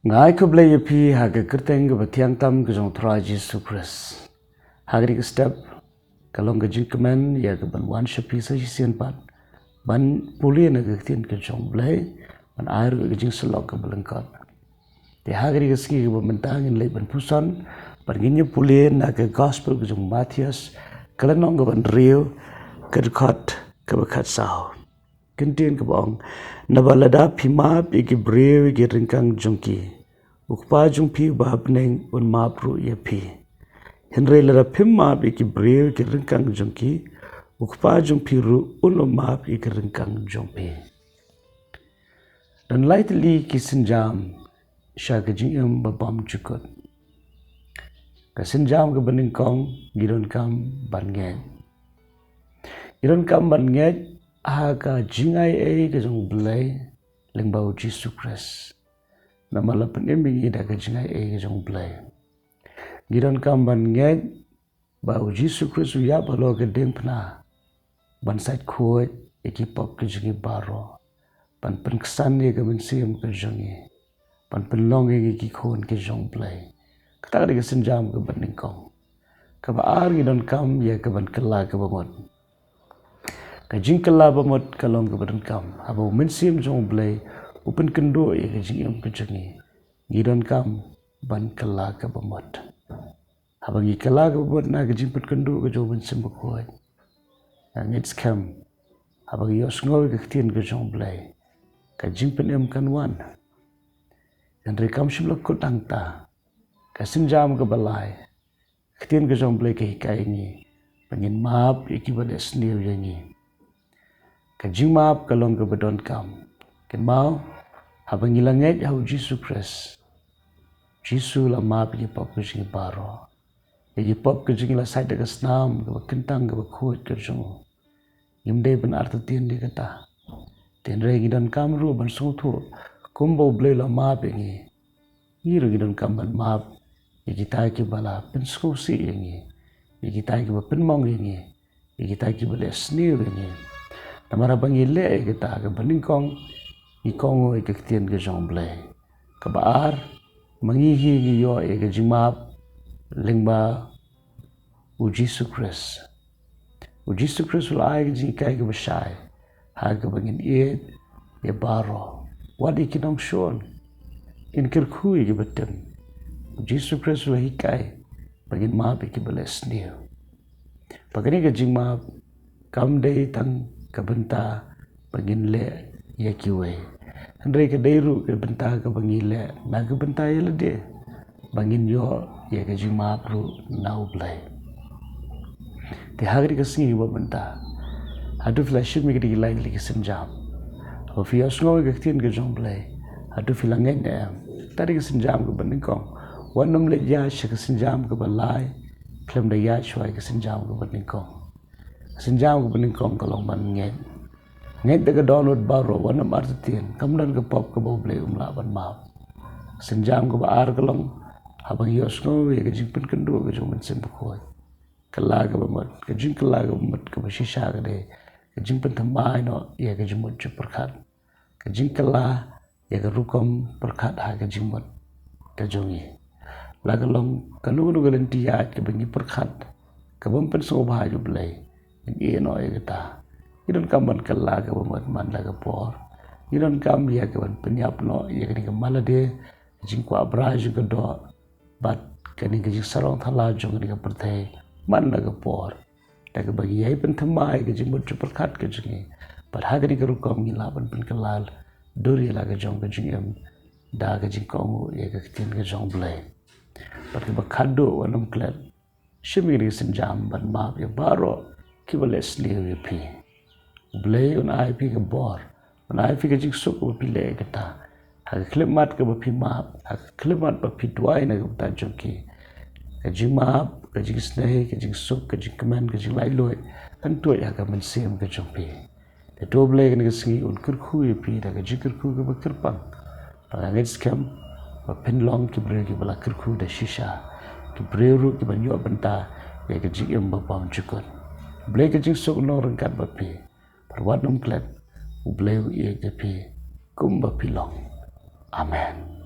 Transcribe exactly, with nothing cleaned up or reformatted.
Nga ai khublei ïa phi ha ka kyrteng kaba thiang tam ka jong u Trai Jisu Khrist. Ha kane ka step ka long ka jingkmen ïa ka ban wan sha phi sa shisien pat ban pule na ka ktien ka jong u Blei, ban ai ruh ka jingsyllok kaba lyngkot. Te ha kane ka sngi kaba mynta ngin leit ban puson bad ngin ïa pule na ka Gospel ka jong u Mathaios, ka lynnong kaba hynriew, ka dkhot kaba khatsaw. Kyntien kaba ong, naba lada phi map ïa ki briew ïa ki ryngkang jong ki, u Kpa jong phi uba ha bneng un map ruh ïa phi. Hynrei lada phim map ïa ki briew ïa ki ryngkang jong ki, u Kpa jong phi ruh un ym map ïa ki ryngkang jong phi. Don lai tylli ki sienjam sha ka jingim ba bymjukut. Ka sienjam kaba nyngkong, ngi donkam ban ngeit. Ngi donkam ban ngeit ha ka jingai ei ka jong u Blei lyngba u Jisu Khrist. Namar la pynim ïa ngi da ka jingai ei ka jong u Blei. Ngi donkam ban ngeit ba u Jisu Khrist u ïap halor ka diengphna ban sait khuid ïa ki pop ka jong ngi baroh, ban pynksan ïa ka mynsiem ka jong ngi, ban pynlong ïa ngi ki khun ki jong u Blei. Kata ka dei ka sienjam kaba nyngkong. Kaba ar, ngi donkam ïa ka ban kylla kaba mut. Ka jingkylla ba mut ka long kaba donkam haba u Mynsiem jong u Blei u pynkynduh ïa ka jingim ka jong ngi. Ngi donkam ban kylla kaba mut. Haba ngi kylla kaba mut na ka jingpynkynduh ka jong u Mynsiem Bakhuid, nga ngeit skhem haba ngi ïohsngew ïa ka ktien ka jong u Blei, ka jingpynim kan wan. Hynrei kam shym la kut hangta. Ka sienjam kaba lai, ka ktien ka jong u Blei ka hikai ïa ngi ba ngin map ïa kiba leh sniew ïa ngi. Ka jingmap ka long kaba donkam. Kynmaw, haba ngi la ngeit ha u Jisu Khrist, Jisu la map ïa ki pop ka jong ngi baroh. Ïa ki pop ka jong ngi la sait da ka snam kaba kyntang kaba khuid ka jong u. Ngim dei ban artatien ïa kata. Te hynrei ngi donkam ruh ban sngewthuh kumba u Blei u la map ïa ngi, ngi ruh ngi donkam ban map ïa kita kiba la pynsngewsih ïa ngi, ïa kita kiba pynmong ïa ngi, ïa kita kiba leh sniew ïa ngi. Namar haba ngi leh ïa kata, kaba nyngkong, ngi kohnguh ïa ka ktien ka jong u Blei. Kaba ar, ma ngi hi ngi ïoh ïa ka jingmap lyngba u Jisu Khrist. U Jisu Khrist u la ai ka jinghikai kaba shai ha kaba ngin ïeit ïa baroh, wat ïa ki nongshun, ngin kyrkhu ïa kiba tim. U Jisu Khrist u la hikai ba ngin map ïa kiba leh sniew. Ba kane ka jingmap kam dei tang ka bynta ba ngin leh ïa kiwei, hynrei ka dei ruh ka bynta kaba ngi leh na ka bynta ïa lade, ba ngin ïoh ïa ka jingmap ruh na u Blei. Te ha kane ka sngi kaba mynta, haduh phi la shim ïa kine ki lai tylli ki sienjam, haba phi ïohsngew ïa ka ktien ka jong u Blei, haduh phi la ngeit ne em? Kata dei ka sienjam kaba nyngkong. Wat nym leit ïaid sha ka sienjam kaba lai khlem da ïaid shuwa ïa ka sienjam kaba nyngkong. Ka sienjam kaba nyngkong ka long ban ngeit. Ngeit da ka dohnud baroh, wat nym artatien, kam don ka pop kaba u Blei um lah ban map. Ka sienjam kaba ar ka long, haba ngi ïohsngew ïa ka jingpynkynduh ka jong u Mynsiem Bakhuid, kylla kaba mut. Ka jingkylla kaba mut kaba shisha ka dei ka jingpynthymmai noh ïa ka jingmut jingpyrkhat. Ka jingkylla ïa ka rukom pyrkhat ha ka jingmut ka jong ngi. La ka long kano kano ka lynti ïaid kaba ngi pyrkhat ka bym pynsngewbha ïa u Blei, ngin ïeh noh ïa kata. Ngi donkam ban kylla kaba mut man la ka por. Ngi donkam ïa ka ban pynïap noh ïa kane ka malade, ka jingkwah brai jong ka doh, bad kane ka jingsarong thala jong kane ka pyrthei man la ka por. Da kaba ngi ïai pynthymmai ka jingmut jingpyrkhat ka jong ngi, bad ha kane ka rukom ngi lah ban pynkylla dur ïa la ka jong ka jingim da ka jingkohnguh ïa ka ktien ka jong u Blei. Bad kaba khatduh, wat nym klet, shim ïa kane ka sienjam ban map ïa baroh kiba leh sniew ïa phi. U Blei un ai phi ka bor, un ai phi ka jingsuk kaba phi leh ïa kata. Ha ka khyllipmat kaba phi map, ha ka khyllipmat ba phi duwai na ka bynta jong ki, ka jingmap, ka jingisnei, ka jingsuk, ka jingkmen, ka jinglaitluid kan tuid ha ka mynsiem ka jong phi. Te to U Blei kane ka sngi un kyrkhu ïa phi da ka jingkyrkhu kaba kyrpang. Bad nga ngeit skhem ba phin long ki briew kiba la kyrkhu da shisha, ki briew ruh kiban ïoh bynta ïa ka jingim ba bymjukut. U Blei ka jingsuk un long ryngkat bad phi. Bad wat nym klet, U Blei u ïeit ïa phi kumba phi long. Amen.